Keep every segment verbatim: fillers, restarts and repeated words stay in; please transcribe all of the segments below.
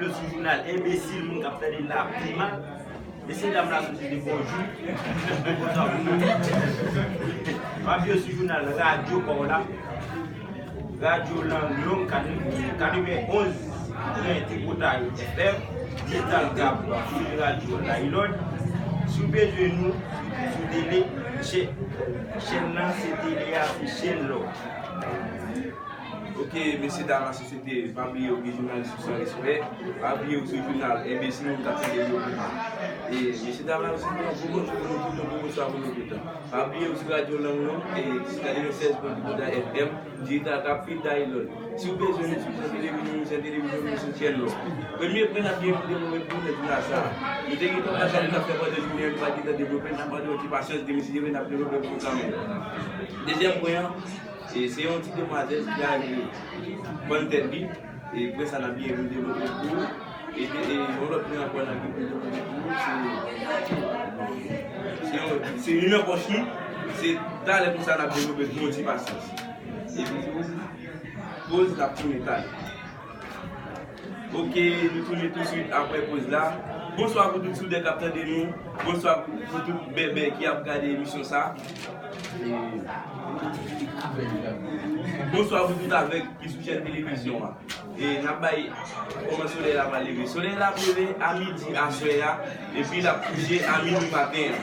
Yo sou jounal enbesil, moun k ap tande l la pi mal. Mesye dam lasosyete, bonjou. Bonswa pou nou. M ap yo sou jounal radyo pa w la. Radyo lang long, katrevenonz pwen yen Tripotay F M, Digital Gab, sou radyo Laylord. Si w bezwen nou sou tele, chè-, chèn nan se tele a, se chèn lò. Ok, mesye dam lasosyete, pa bliye yo gen jounalis yo san respè. Pa bliye yo sou jounal enbesil, moun k ap tande yo pi mal. E mesye dam lasosyete, yon gwo bonjou pou nou tout, yon gwo bonswa pou nou tout. Pa bliye yo sou radyo lang long, e katrevennsèz pwen kat Tripotay F M, Digital Gab, Frida Elon. Si w bezwen nou sou chèn televizyon, nou chèn televizyon, nou sou chèn lò. Premye pwen n ap gen pou devlope pou nou nan jounen sa a. Nou te gen twa bagay nou t ap fè pandan jounen an, nou pa t gen tan devlope, n ap mande yon ti pasyans, demen si Dye vle n ap devlope pou nou kanmenm. Dezyèm pwen an, e se yon ti demwazèl ki arive pann tèt li. E pwen sa n ap byen vin devlope pou ou. E de, e yon lòt pwen ankò n ap byen vin devlope pou ou. Se, se yon, se li nan pòch nou. Se talè konsa n ap devlope pou yon ti pasyans. Epi tou, poz, n ap tounen talè. Ok, nou tounen touswit apre poz la. Bonswa pou tout soudè k ap tande nou. Bonswa pou, pou tout bèbè ki ap gade emisyon sa. E bonswa pou tout avèg ki sou chèn televizyon an. E n ap bay kòman solèy la va leve. Solèy la ap leve a midi aswè a, epi l ap kouche a minwi maten an.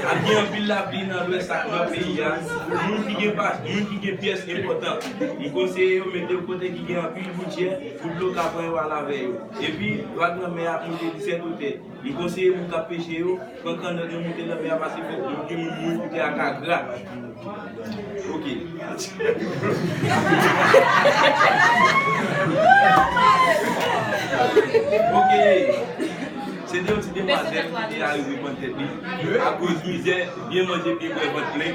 Ap gen anpil lapli nan lwès ak nò peyi a. Moun ki gen pa, moun ki gen pyès enpòtan, m konseye yo mete yo kote ki gen anpil goutjè pou dlo ka pran yo al avè yo. Epi, vag lanmè a ap monte disèt wotè. M konseye moun k ap peche yo pran kannòt yo moute lanmè a, paske fòk moun, gen moun mouri pou tè a ka gra. Ok. Ok. Se te yon ti demwazèl ki te arive pann tèt li. Akoz mizè, byen manje, byen bwè, vant plen.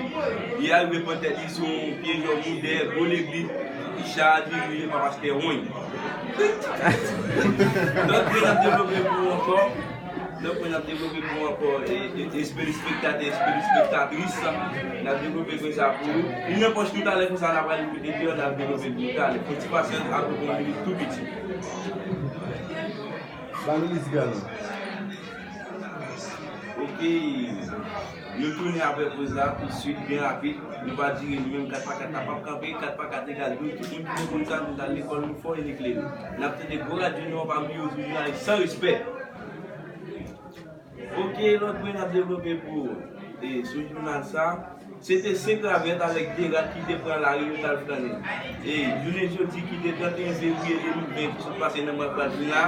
Li arive pann tèt li sou yon pye jòm, yon dèyè gwo legliz, cha dirije pa pastè Wony. Lòt pwen n ap devlope pou ou ankò. Lòt pwen n ap devlope pou ou ankò, e, e, e, telespektatè, telespektatris, n ap devlope pwen sa pou ou. Li nan pòch nou talè konsa, n ap pral koute deyò, n ap devlope pou ou talè. Fò ti pasyans, akoz yon minit tou piti. Ba nou mizik la non. Ok. Nou tounen apre poz la toutswit, byen rapid. Nou pa dire nou menm, kat pa kat la p ap kanpe, kat pa kat egal douz. Tout moun ki konn sa, nou t al lekòl, nou fò e n eklere. N ap tande gwo radyo nou an, pa bliye yo toujou la, san respè. Ok, lòt pwen n ap devlope pou, e, sou jounal sa. Se te senk ravèt avèk de rat ki te pran lari yo t al flannen. E, jounen jodi ki te trannteyen fevriye de mil ven ki sot pase nan mwa k pral vin la,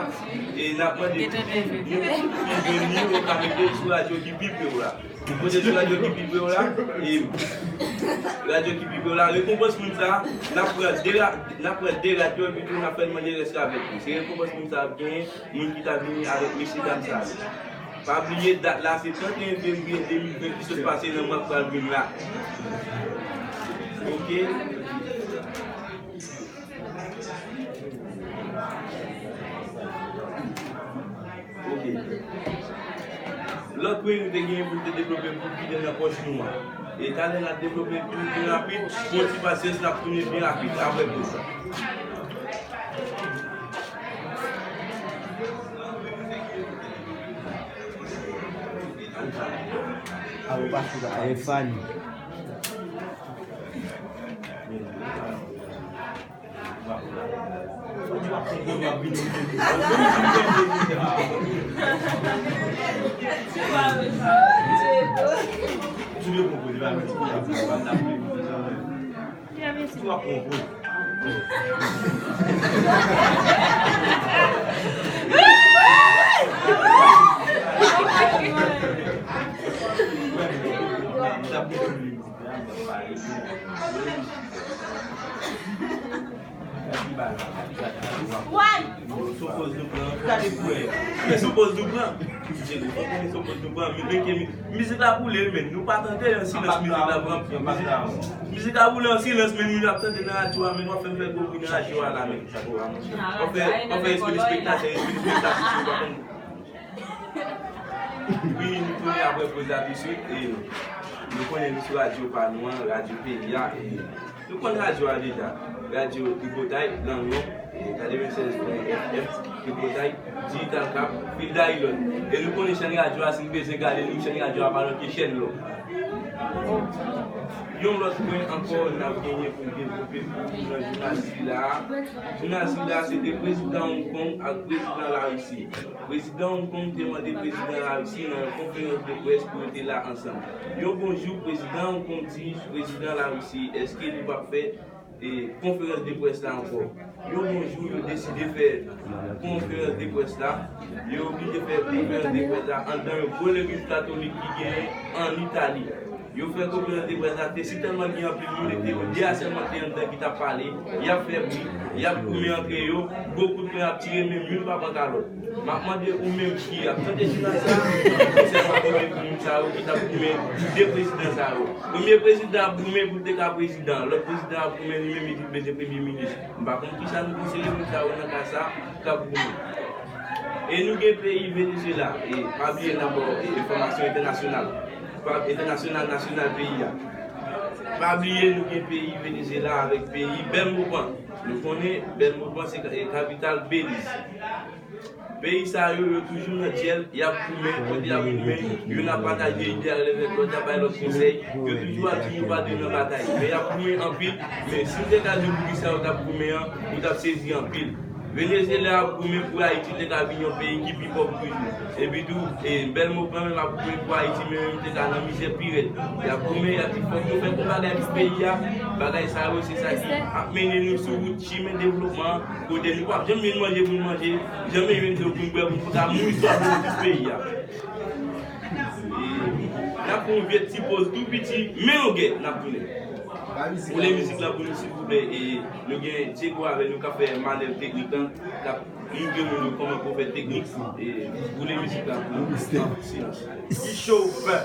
e n ap mande tout moun ki jwenn li yo ka mete l sou radyo ki pi pre w la. Ou poze sou radyo ki pi pre w la, e radyo ki pi pre w la, rekonpans moun sa, n ap pran de ra-, n ap pran de radyo epi tou n ap fè l manje rès ravèt li. Se rekonpans moun sa ap genyen, moun ki ta vini avèk mesye dam sa yo. Pa bliye dat la, se trannteyen fevriye de mil ven ki sot pase nan mwa k pral vin la. Ok. Ok. Lòt pwen nou te genyen pou n te devlope pou kite nan pòch nou an. E talè n ap devlope pou nou byen rapid, pran ti pasyans, n ap tounen byen rapid apre poz sa. Ayo pa sou la. Ayo fani. Why? Sou pòz nou pran. Gade pou wè. Men sou pòz nou pran. Sou pòz nou pran. Men, men ke mi-, mizik la boule, men nou pa tande an silans, mizik la pran. Mizik, mizik la boule an silans, men nou ap tande nan radyo a, men nou ap fè n fè gwo bri nan radyo a la, men. W ap fè, w ap fè espri de spektatè, espri de spektatris, nou pa konn. Wi, nou tounen apre poz la touswit, e nou konnen nou sou radyo pa nou an, radyo peyi a, e nou konn radyo a deja. Radyo Tripotay, lang long, e katrevennsèz pwen kat F M. Tripotay, Digital Cap, Frida Ilon. E nou konnen chèn radyo a, si n bezwen gade nou, chèn radyo a pa lòt ke chèn lò. Yon lòt pwen ankò n ap genyen pou n devlope pou nou nan jounal sila a. Jounal sila a, se te prezidan Hong Kong ak prezidan Larisi. Prezidan Hong Kong te mande prezidan Larisi nan yon konferans de près pou yo te la ansanm. Yon bon jou, prezidan Hong Kong di prezidan Larisi, èske li p ap fè e, konferans de près la ankò. Yon bon jou, yo deside fè konferans de près la. Yo oblije fè konferans de près la anndan yon gwo legliz katolik ki genyen ann Itali. Yo fè konferans de près la, te sitèlman gen anpil moun, e te yo de a sèlman te anndan ki t ap pale, y ap fè bri, y ap goumen antre yo, gwo kout pwen ap tire, men youn pa pran kalòt. M ap mande ou menm ki ap tande jounal sa a, konsèy m ap pote pou moun sa yo ki t ap goumen de prezidan sa yo. Premye prezidan ap goumen pou l te ka prezidan, lòt prezidan ap goumen li menm li di l bezwen premye minis. M pa konn kisa nou konseye moun sa yo nan ka sa a k ap goumen. E nou gen peyi Venezuela, e pa bliye n ap ba w, e, enfòmasyon entènasyonal, pa, entènasyonal, nasyonal peyi a. Pa bliye nou gen peyi Venezuela avèk peyi Bèl Mopan. Nou konnen Bèl Mopan se ka-, e, kapital Beliz. Peyi sa yo, yo toujou nan dyèl, y ap goumen, kote y ap goumen, youn ap pataje ide avèk lòt, y ap bay lòt konsèy, yo toujou ap di nou pa dwe nan batay. Men y ap goumen anpil, men si m te ka di w poukisa yo t ap goumen an, ou t ap sezi anpil. Venezyela ap goumen pou Ayiti te ka vin yon peyi ki pi pòv toujou. Epi tou, e, Bèl Mopan menm ap goumen pou Ayiti, men menm te ka nan mizè pi rèd. Y ap goumen, y ap di fòk nou fè yon bagay pou peyi a, bagay sa yo, se sa ki ap mennen nou sou wout chimen devlopman an. Kote nou p ap janm jwenn manje pou n manje, janm jwenn dlo pou n bwè, pou n pa ta mouri swaf nan tout peyi a. E, n ap pran yon vye ti poz tou piti, men yon gè, n ap tounen. Boule mizik la pou nou, silvouplè. E, nou gen Diego avè nou k ap fè manèv teknik lan, k ap montre moun yo kòman pou fè teknik. E, boule mizik la pou nou. Silans. Ki cho w fè?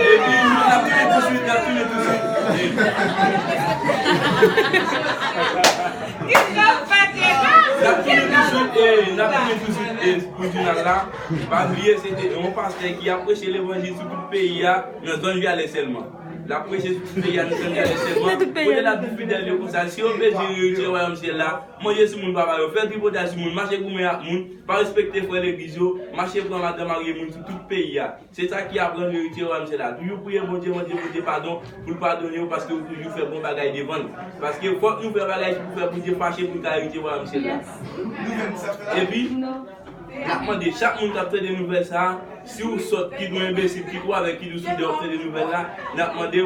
Epi, n ap tounen tousuit, n ap tounen tousuit. N ap tounen tousuit, e, n ap tounen tousuit, e, pou jounal la. Pa bliye, se te yon pastè ki ap preche levanjil sou tout peyi a, nan zòn Vyalè sèlman. L ap preche sou tout peyi a, nan zòn Vyalè sèlman. Kote l ap di fidèl yo konsa, si yo bezwen eritye wayòm syèl la, manje sou moun papa yo, fè tripotay sou moun, mache goumen ak moun, pa respekte frè legliz yo, mache pran madanm marye moun sou tout peyi a. Se sa ki ap rann yo eritye wayòm syèl la. Toujou priye Bondye, mande Bondye padon, pou l padone yo, paske ou toujou fè bon bagay devan l. Paske fòk nou fè bagay ki pou fè Bondye fache pou n ka eritye wayòm syèl la. Epi, n ap mande chak moun k ap tande nouvèl sa a, si w sòt, kit ou enbesil, kit ou avèg, kit ou soudè, w ap tande nouvèl la, n ap mande w,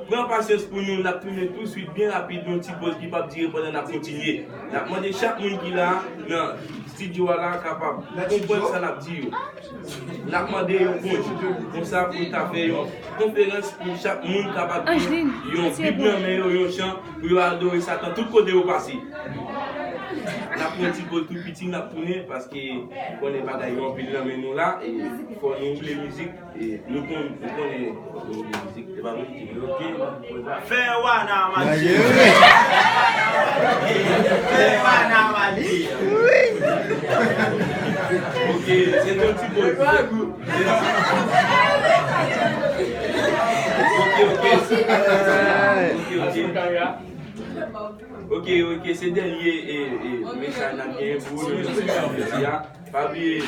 pran pasyans pou nou, n ap tounen tousuit, byen rapid, yon ti poz ki p ap dire pandan n ap kontinye. N ap mande chak moun ki la a, nan estidyo a la, kapab konprann sa n ap di yo. N ap mande yon konj, konsa pou n ta fè yon konferans pou chak moun kapab gen yon Bib nan men yo, yon chan pou yo adore Satan tout kote yo pase. N ap pran ti poz tou piti, n ap tounen, paske nou konnen bagay yo anpil nan men nou la, e fò nou boule mizik, e nou konn, nou konnen fò nou boule mizik, se pa nou ki di, ok. Fè wana mache. Fè wana mache. Ok, se ton ti boy. Ok, ok. Ok, ok. Ok, ok, se dènye, e, e, mesaj n ap genyen pou ou, nou menm ki ap fè a. Pa bliye,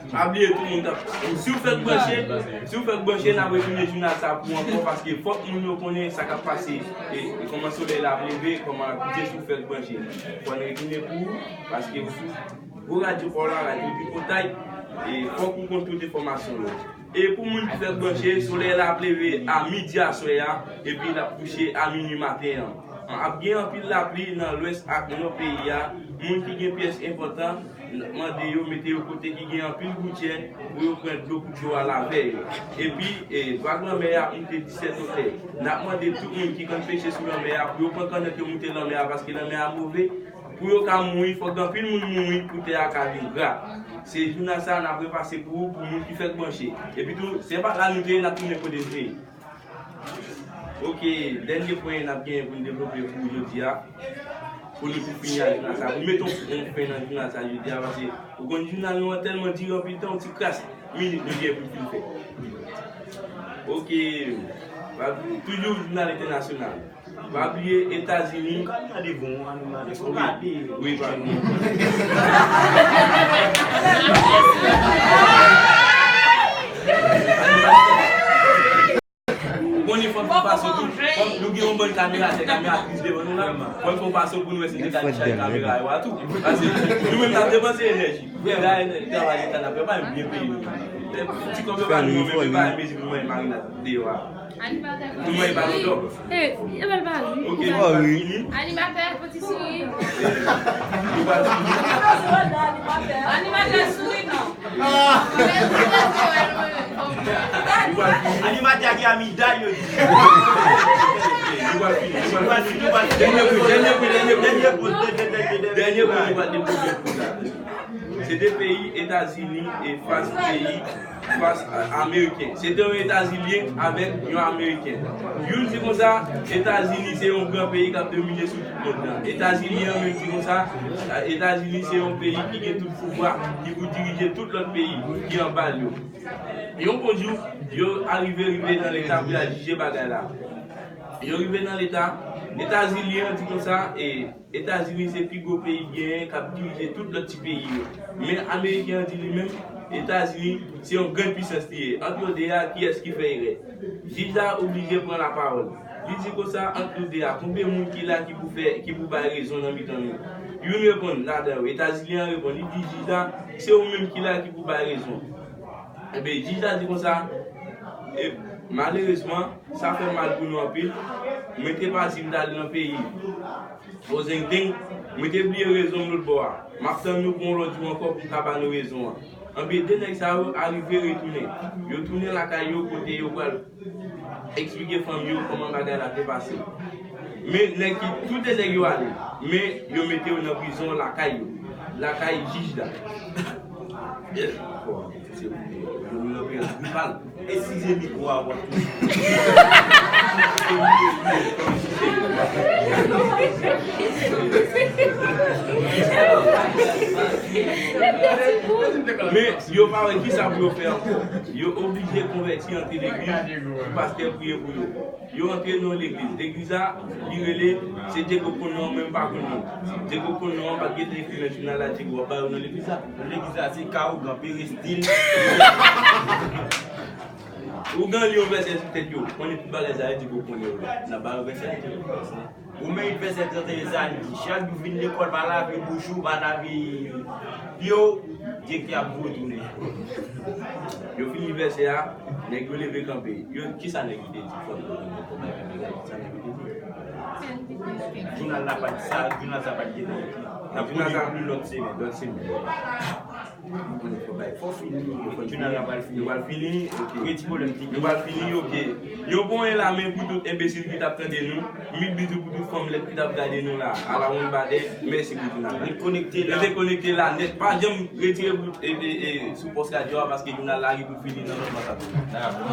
pa bliye tout moun k ap, si w fèk branche, si w fèk branche, n ap retounen jounal sa pou ankò, paske fòk moun yo konnen sa k ap pase, e, e kòman solèy la ap leve, kòman l ap kouche, si w fèk branche. Fò n retounen pou ou, paske ou sou gwo radyo pa w la, Radyo Tripotay, e fòk ou konn tout enfòmasyon yo. E pou moun ki fèk branche, solèy la ap leve a midi aswè a, epi l ap kouche a minwi maten an. Ap gen anpil lapli nan lwès ak nò peyi a. Moun ki gen pyès enpòtan, n ap mande yo mete yo kote ki gen anpil goutyè pou yo pran dlo pou dlo a lave yo. Epi, e, vag lanmè a ap moute disèt wotè. N ap mande tout moun ki konn peche sou lanmè a pou yo pran kanèt yo moute lanmè a, paske lanmè a move. Pou yo ka mouri, fòk anpil moun mouri pou tè a ka vin gra. Se jounal sa a n ap repase pou ou, pou moun ki fèk branche. Epi tou, se pa la nou te ye, n ap tounen kote nou te ye. Ok, dènye pwen n ap genyen pou n devlope pou jodi a, pou nou tou fini ak jounal sa, pou n mete yon fen nan jounal sa jodi a, paske ou konn jounal nou an tèlman dire anpil tan, yon ti kras minit nou gen pou n fin fè. Ok, toujou jounal entènasyonal. Pa bliye Etazini. Ou ka gade bon animatè, fò gade. Wi, pa. Ou konnen fò n fè fason tou, fò nou gen yon bann kamera, se kamera plis devan nou la. Fò n fè fason pou nou wè si nou ka chay kamera yo a tou. Paske nou menm n ap depanse enèji. Travay travay leta n ap fè, pa byen peye nou. Ti kòb yo ba nou, nou menm, yo pa mezi pou mwen marinad deyò a. Animatè. Pou mwen, e pa lòt. Eh, e bèl pale. Ok, nou pa fini. Animatè, poti souri. Nou pa fini. Animatè, souri non. Animatè a gen amigdal, yo di. Nou pa fini, nou pa fini. Dènye pou, dènye pou, dènye pou. Dènye pou, nou pa depoze pou la. Se te peyi Etazini e fas peyi, fas, a, Ameriken. Se te yon Etazilyen avèk yon Ameriken. Youn di konsa, Etazini se yon gran peyi k ap domine sou tout mond lan. Etazilyen an menm di konsa, a, Etazini se yon peyi ki gen tout pouvwa, ki pou dirije tout lòt peyi ki anba l yo. Yon bon jou, yo arive rive nan leta pou y al jije bagay la. Yo rive nan leta, Etazilyen an di konsa, e, Etazini se pi gwo peyi genyen k ap dirije tout lòt ti peyi yo. Men Ameriken an di li menm, Etazini se yon grann pisans li ye. Ant yo de a, kiyès ki fè erè? Jij la oblije pran lapawòl. Li di konsa, ant nou de a, konbyen moun ki la ki pou fè, ki pou bay rezon nan mitan nou? Youn reponn ladan yo, Etazini an reponn, li di jij la, se ou menm ki la ki pou bay rezon. Ebyen, jij la di konsa, e, malerezman, sa fè mal pou nou anpil. Mwen te pati, m t ale nan peyi Ozengdeng, mwen te bliye rezon m lòt bò a. M ap tann nou pou yon lòt jou ankò pou m ka ba nou rezon an. Anben, de nèg sa yo arive retounen. Yo tounen lakay yo kote yo pral eksplike fanmi yo kòman bagay la te pase. Men nèg ki, tout de nèg yo ale, men yo mete yo nan prizon lakay yo, lakay jij la. Yes. Bon, se, se, nou, nou, nou, nou, nou, nou, nou, Eskize mikwo a w ap touche. Men yo pa wè kisa pou yo fè ankò. Yo oblije konvèti, antre legliz pou pastè priye pou yo. Yo antre nan yon legliz. Legliz la, li rele, se Diego konn non an, mwen m pa konn non. Diego konn non an, pa t gentan ekri nan jounal la, Diego ap ba yo nan legliz la. Legliz la, se ka ougan, perestil. Ougan li yon vèsè sou tèt yo. Konnen tout bagay sa yo, Diego konnen yo. N ap ba yo vèsè sou tèt yo. Ou menm vèsè trannteyen sa, li di, chak jou vin lekòl, pa lave bouch ou, pa lave pye w, direktè ap voye w tounen. Yo fini vèsè a, nèg yo leve kanpe. Yo, kisa nèg yo te di? Fò yo konn konbyen nèg yo te di. Sa nèg yo te di. Jounal la pa t di sa, jounal sa pa t gentan ekri. N ap konnen pli lòt semèn. Lòt semèn. Fò fini, fò jounal la pral fini. Nou pral fini, ok. Gen ti pwoblèm teknik. Nou pral fini, ok. Yo ponyen la men pou tout enbesil ki t ap tande nou. Mil bizou pou tout fanm lèd ki t ap gade nou la. Ala yon badè, mèsi pou jounal la. Rete konekte la. Rete konekte la nèt. Pa janm retire bout, e, e, e, sou pòs radyo a paske jounal la rive pou fini nan lòt WhatsApp. Dakò.